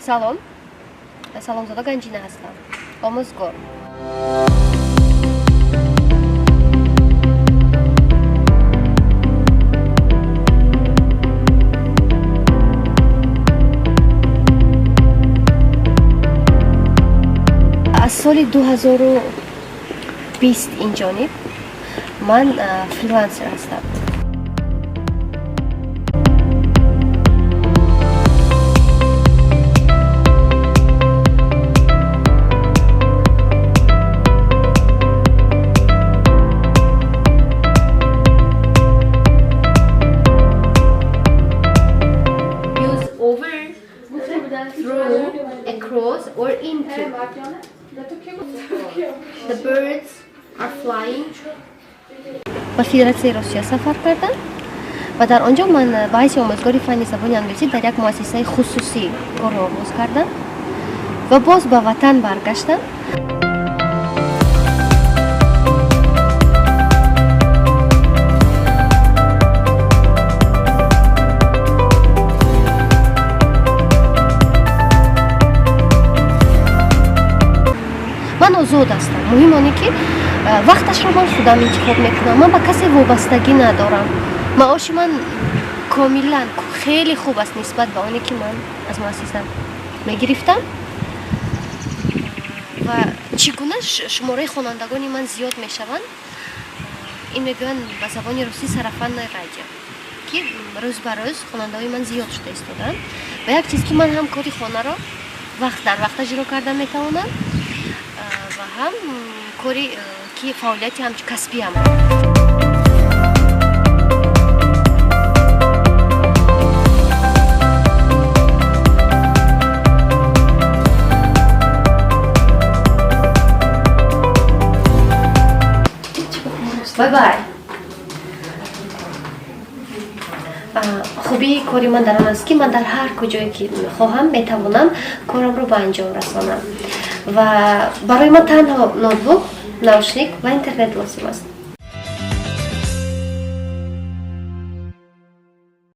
Салом, Саломзода Ганҷина ҳастам, омӯзгор. Аз соли 2020 инҷониб ман фрилансер ҳастам. Use over, through, across or into. The birds are flying. Ба Федератсияи Русия сафар кардам ва дар он ҷо ман ба ҳайси омӯзгори фанни забони англисӣ дар як муассисаи хусусӣ корро оғоз кардам ва боз ба ватан баргаштам. Ман озод ҳастам. Муҳим оне, ки вақташро ман худам интихоб мекунам, ман ба касе вобастагӣ надорам. Маоши ман комилан хеле хуб аст нисбат ба оне, ки ман аз муассиса мегирифтам. Ва чӣ гуна шумораи хонандагони ман зиёд мешаванд, ин мегӯянд ба забони русӣ сарафанное радио, ки рӯз ба рӯз хонандаҳои ман зиёд шуда истодаанд. Ва як чиз, ки ман ҳам кори хонаро вақт дар вақт иҷро карда метавонам ва ҳам кори ки фаъолияти ҳамчун касбиам. Bye bye. Хубии кори ман дар он аст, ки ман дар ҳар куҷое ки хоҳам, метавонам корамро ба анҷом расонам, ва барои ман танҳо ноутбук, наушник ва интернет лозим аст.